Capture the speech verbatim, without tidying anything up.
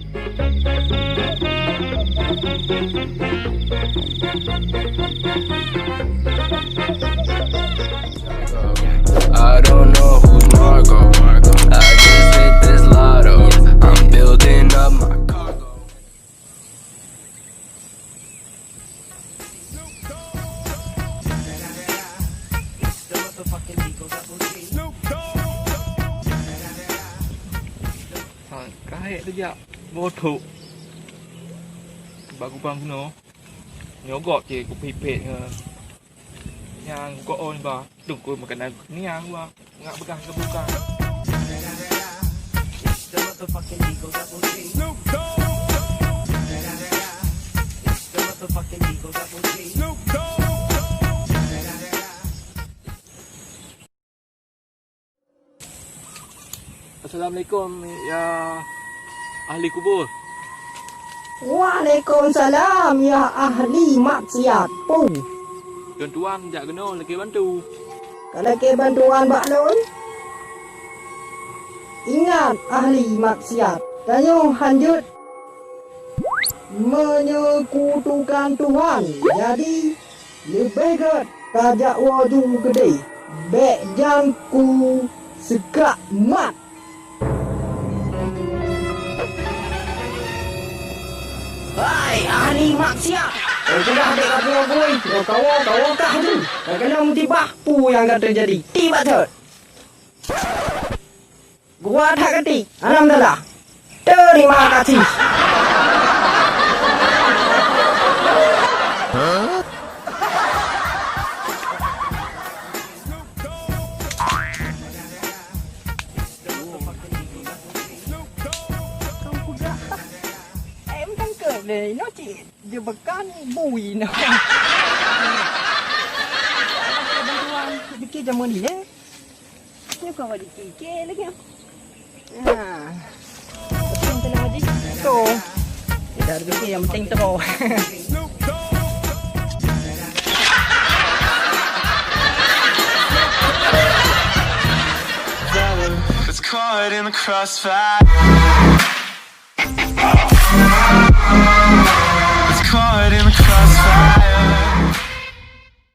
I don't know who's Marco. I just hit this lotto. I'm building up my cargo. Ha, kahek tu jak bothok. Bak kubang keunoe. Nyoe gob cit kupipet ngon nyang gob on ba. Dungkui makanan niang ba. Ngak peugah keu buka. Assalamualaikum, ya ahli kubur. Waalaikumsalam, ya ahli maksiat. Puh. Tuan-tuan jak keunoe lakée bantu. Ka lakée bantuan bak lôn? Ingat, ahli maksiat, tanyoe hanjeuet menyekutukan Tuhan. Jadi, leubeh gét tajak woe ju keudeh. Bék jan kuseukak mat. Hai, ahli maksiat! Peugah dek kapeue-peue, kawoe-kawoe kah tu? Ka keuneuk meutibah peue nyang ka teujadi. Tibak thot! Geuwa that keutik, alhamdulillah. Terima kasih. Kau peugah. Eh, meucangkeup deh. Inoe cit jebakan bui noh. Bantuan, cit pikir jameun ilée. Nyoe ka awak dikike lagèe nyan. Ha. Beutôi teulah, Haji. Beutôi. Kita ada fikir yang penting tu. It's caught in the crossfire.